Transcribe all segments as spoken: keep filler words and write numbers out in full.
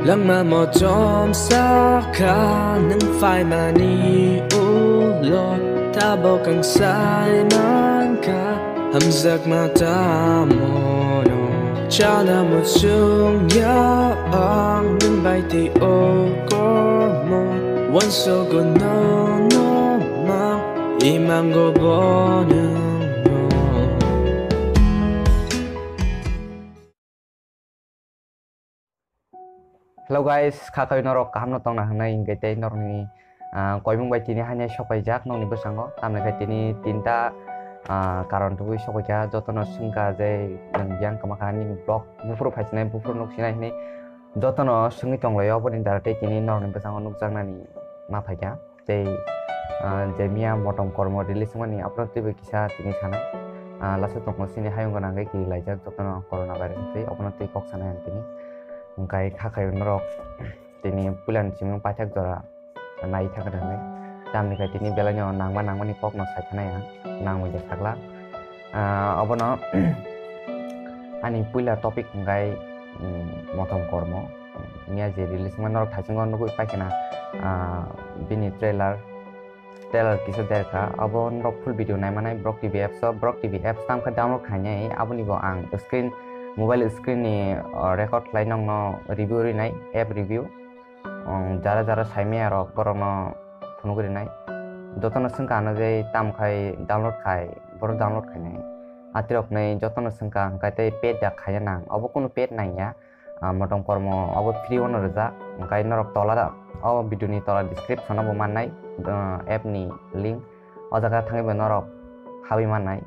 Tangma motom sakha nwng phaimani ulo, tabok ang sai mankha hamjakma tamono. Chala muchung ya ang nwng bai twi o kormo, wansogo no no mang, imango bo nwng no. Hello guys, kha khawi norok kaham no tongna hwnwi, hinkhe tei norokni, ah, koimung bai tini haino sokpaijak nokni bwskango. Tamni khai tini tinta, ah, karon tubui sokpaikha, jotono swngkha je nwng yang kwmakha nini vlog buphuru phaisinai, buphuru nuksinai hwnwi jotono swngwi tonglaio, oboni dara tei tini norokni bwskango nukjaknani ma phaikha. Tei, ah, je miya motom kormo release wngmani, abono twibo kisa tini sanai. Ah, lasa tongmo sini hayung gwnang khe kirilaijak jotono corona virus twi, obono twi kok sanai ang tini. Hwnkhe kha khayo norok tini puilani simi paithak jora nai thangkha hwnwi. Tamni khai tini belaino nangma nangmani kokno saithanai ang, nangmani sakla. Ah, obono ani puila topic hwnkhe, mm, motom kormo. Miya je release wngmani norok thaichungo nugwi paikha na, ah, bini trailer, trailer kisa derkha. Abo norok full video naimanai Borok T V apps o. Borok T V apps tamo khe download khainai, aboni bo ang screen, mobile screen ni, ah, record khlai nokno review rinai, app review. Ang jara jara saimaya rok borokno phunugwi rinai. Jotono swngkha ano je tam khai download khai, borok download khainai. Atirok nai jotono swngkha, hwnkhe tei paid da khaina nang. Obo kunu paid nangya. Ah, motom kormo obo free ono rijak. Hwnkhe norok tola da, o video ni tola description o bo mannai, ah, app ni link. O jaga thangwi bo norok habwi mannai.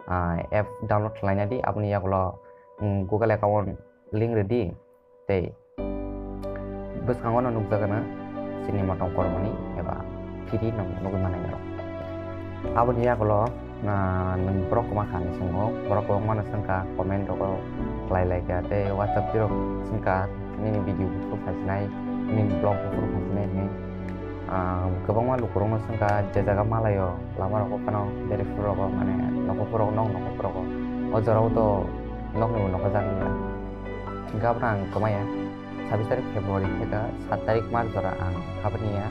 Ah, app download khlaina di, aboni yagulo, mm, Google account link rwdi, tei bwskango no nukjagano chini motom kormoni eba phiri no nugwi manai norok. Aboni yagulo, ah, nwng borok kwma kha hinwi swngo, borok kwbangma no swngkha, comment rogo khlai laikha, tei WhatsApp tirok swngkha, nini video buphuru phaisinai, nini vlog buphuru phaisinai hinwi. Ah, kwbangma lukurokno swngkha, je jaga malaio, lama rogo phano, beri phuru rogo, mane, nokho phuru rogo, nok nokho phuru rogo. O jorao to nokni bo nokho jagli ya. Hwnkhe abono ang kwmaya, sabis tarik February theka saat tarik March jora ang habani ya.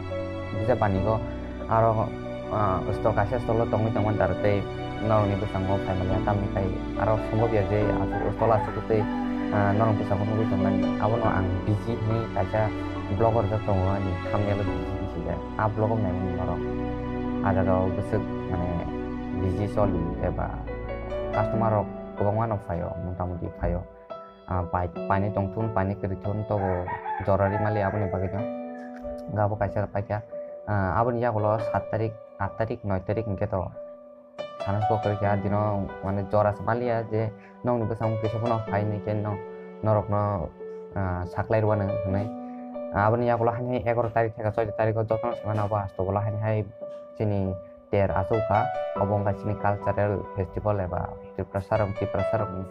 Bisa banigo aro, ah, stol kaisa stolo tongwi tongmani daro tei norokni bwskango phaimani ya, tamni khai aro sombob ya je aswk stol aswk tei, ah, norok bwskango nugwi tongmani. Abono ang busy hinwi kaisa vlog o rijak tongo ani thumbnail o busy hinwi swijak. A vlog o naimani norok. A jaga o bwswk mane busy soli eba customer rok kwbangma no phaio, mota moti phaio. Ah, pai-, paini tongthun, paini kwrwithun togo jora rimali aboni bagwi no. Hwnkhe abo kaisa paikha. Ah, aboni yagulo saat tarik, aat tarik, noi tarik hwnkhe to sana se kok kwrwikha, dino mane jora se maliya je nokni bwskango kisa phano phaini khe no norokno, ah, saklai rwano hwnwi. Ah, aboni yagulo haini hai egaro tarik theka choi tarik o jotono se mano abo asto bolo haini hai chini ter achukha, obo wngkha chini cultural festival eba Tiprasarok, Tiprasarokni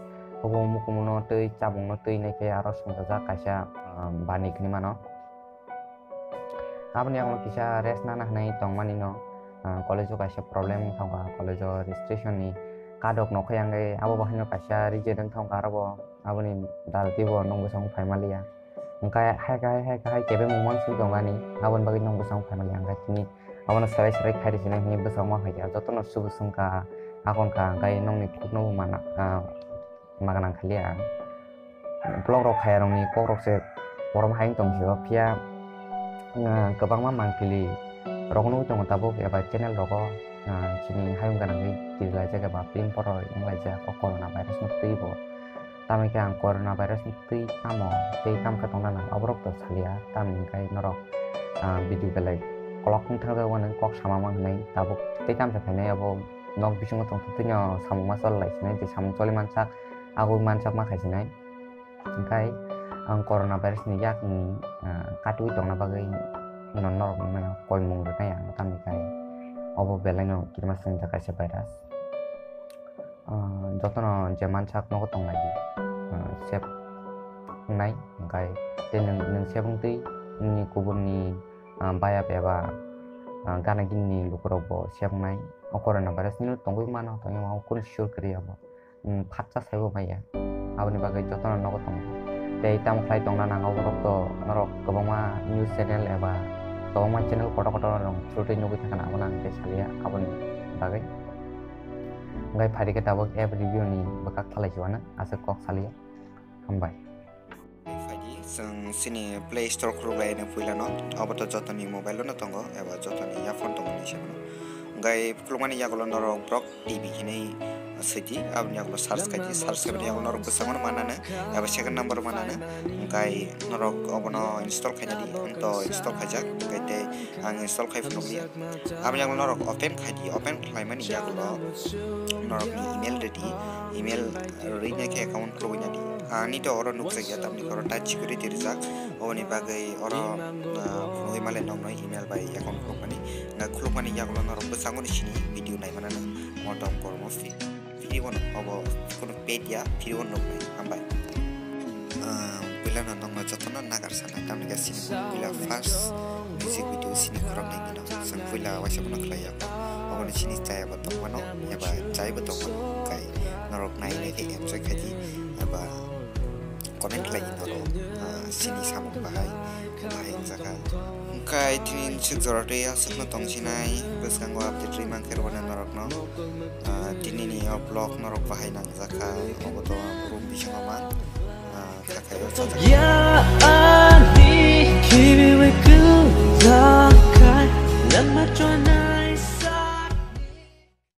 hukumu mukumuno twi chamungno twi naikhe aro swngjajak kaisa, ah, bani hinwi mano. Aboni yagulo kisa rest nana hinwi tongmani no, ah, college o kaisa problem wngkha, college o registration ni kadok nokha yang khe abo bahaino kaisa reject wngkha, aro bo aboni dalti bo nwng bwskango phaimaliya. Hwnkhe hai khe hai, hai khe hai kebengmung uansuk tongani, aboni bagwi nwng bwskango phaimaliya, hwnkhe tini abono serai serai khai rwsini hinwi bwskango phaikha, jotono subu swngkha, akon kha, hwnkhe nwngni khukno bo mana, ah, ma gwnang khaliya ang. Vlog rok khaiyarokni kokrok se borom hai wng tong sio, phiya, ah, kwbangma mangpili rok nugwi tongo tabuk eba channel rogo, ah, chini hayung gwnangwi kirilaijak eba film poro wnglaijak o corona virus no twi bo. Tamni khe ang corona virus ni twi tamo tei tamo khe tongna nang, aborok to salia, tamni hwnkhe norok, ah, video belai kolok wng thangjago, nang kok sama mang hinwi tabuk tei tamo khe phainai abo nok bisingo tong twi no samung ma chol lai sinai, je samung choli mansak, agwi mansak ma khai sinai. Hwnkhe ang corona virus ni yakni, ah, katwi tongna bagwi no norok no koimung rwnai ang, tamni khe obo belai no kirima swngjak kaisa virus. Ah, jotono je mansak nogo tong lai di, ah, sep wngnai, hwnkhe tei nwng, nwng sep wng twi nini kubunni, ah, bayap eba, ah, gana gini lukurok bo sep wngnai. O corona virus ni tongwi mano, tongwi mano, kunu sure kwrwi abo. Hmm, phatsa saibo maya. Aboni bagwi jotono nogo tongo. tei tamo khlai tongna nango borok to norok kwbangma news channel eba kwbangma channel kotor kotor rok through twi nugwi thangkha na, abono ang tei salia aboni bagwi. Hwnkhe phaidi khe tabuk app review ni bwkhak thalai chuana aswk kok salia. Hambai. Phaidi chwng chini Play Store khuluk lai no puila no, abo to jotoni mobile no tongo eba jotoni yaphone tongo ni sabo no. Hwnkhe khulukmani yagulo norok Borok T V hinwi swidi, aboni yagulo search khaidi, search khaibani yagulo norok bwskango manano eba second number manano. Hwnkhe norok obono install khaina di, ang to install khaijak, hwnkhe tei ang install khai phunukliya. Aboni yagulo norok open khaidi, open khlaimani yagulo norokni email redi, email rina khe account khulugwi nadi. Ani to oro nukjakya, tamni oro touch security rijak, oboni bagwi oro, ah, phunugwi male nokno email bai account khulukmani. Nga khulukmani yagulo norok bwskango ni sini video naimanano motom kormo free. Free bono obo, kono paid ya, free bono nuknai, hambai. Ah, puila no nokno jotono nagar sana, tamni khe sini puila first music video sini khoroknai dino. Chwng puila waisa bono khlai ya. Obono sini chaya bo tongmano, eba chai bo tongmano, kai norok nai nai khe enjoy khaidi, eba comment khlai norok, ah, sini samung bahai, bahai wngjakha. Hwnkhe tini swk jora tei aswkno tongsinai, bwskango update rwi mankhe rwna norokno. Ah, tinini o vlog norok bahai nangjakha, obo to room bisingo man. Ah, khakhai o chajak. Ya ani kimi we ku zakai lama chona.